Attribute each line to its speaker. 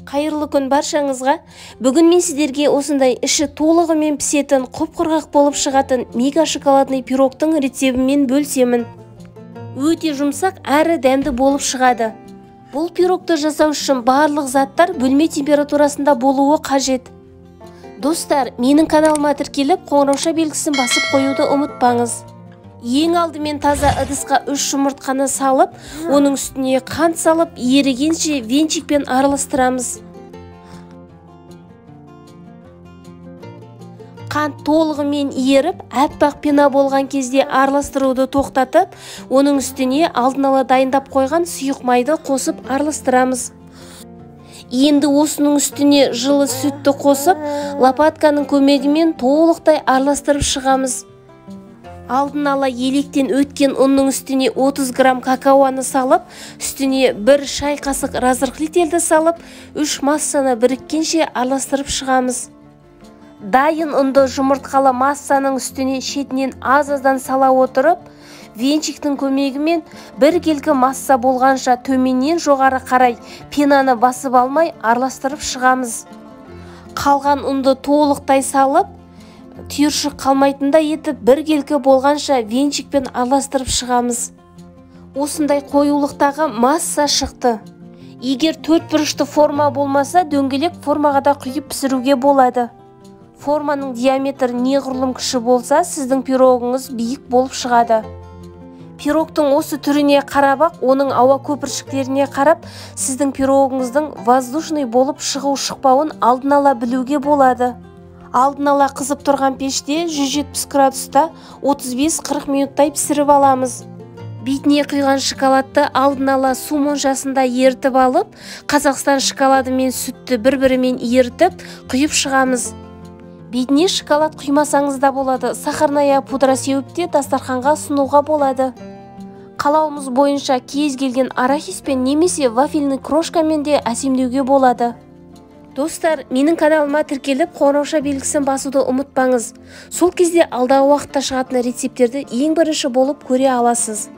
Speaker 1: Қайырлы күн баршаңызға. Бүгін мен сіздерге осындай іші толығымен пісетін, құп-құрғақ болып шығатын мега шоколадный пирогтың рецебімен бөлісемін. Өте жұмсақ әрі дәмді болып шығады. Бұл пирогты жасау үшін барлық заттар бөлме температурасында болуы қажет. Достар, менің каналыма тіркеліп, қоңырауша белгісін басып қоюды ұмытпаңыз. Ең алдымен таза ыдысқа 3 жұмыртқаны салып, оның үстіне қант салып, ерігенше венчикпен араластырамыз. Қант толығымен еріп, аппақ пена болған кезде араластыруды тоқтатып, оның үстіне алдын ала дайындап қойған сұйық майды қосып араластырамыз. Енді осының үстіне жылы сүтті қосып, лопатканың көмегімен толықтай араластырып шығамыз. Алдын ала електен өткен ұнның үстіне 30 грамм какаоны салып, үстіне 1 шай қасық разрыхлительді салып, 3 массаны біріккенше араластырып шығамыз. Дайын ұнды жұмыртқалы массаның үстіне шетінен аз-аздан сала отырып, венчиктің көмегімен біркелкі масса болғанша төменнен жоғары қарай пенаны басып алмай араластырып шығамыз. Қалған ұнды толықтай салып, түйіршік қалмайтындай етіп біркелкі болғанша венчикпен араластырып шығамыз. Осындай қоюлықтағы масса шықты. Егер төрт бұрышты форма болмаса, дөңгелек формаға да құйып пісіруге болады. Форманың диаметрі неғұрлым кіші болса, сіздің пирогыңыз биік болып шығады. Пирогтың осы түріне қарап-ақ, оның ауа көпіршіктеріне қарап, сіздің пирогыңыздың воздушный болып шығу-шықпауын алдын ала білуге болады. Алдын ала қызып тұрған пеште 170 градуста 35-40 минуттай пісіріп аламыз. Бетіне құйған шоколадты алдын ала су моншасында ерітіп алып, Қазақстан шоколады мен сүтті бір-бірімен ерітіп, құйып шығамыз. Бетіне шоколад құймасаңыз да болады, сахарная пудра сеуіп те дастарханға ұсынуға болады. Қалауымыз бойынша кез келген арахиспен немесе вафельный крошкамен де әсемдеуге болады. Достар, менің каналыма тіркеліп, қоңырауша белгісін басуды ұмытпаңыз. Сол кезде алдағы уақытта шығатын рецепттерді ең бірінші болып көре аласыз.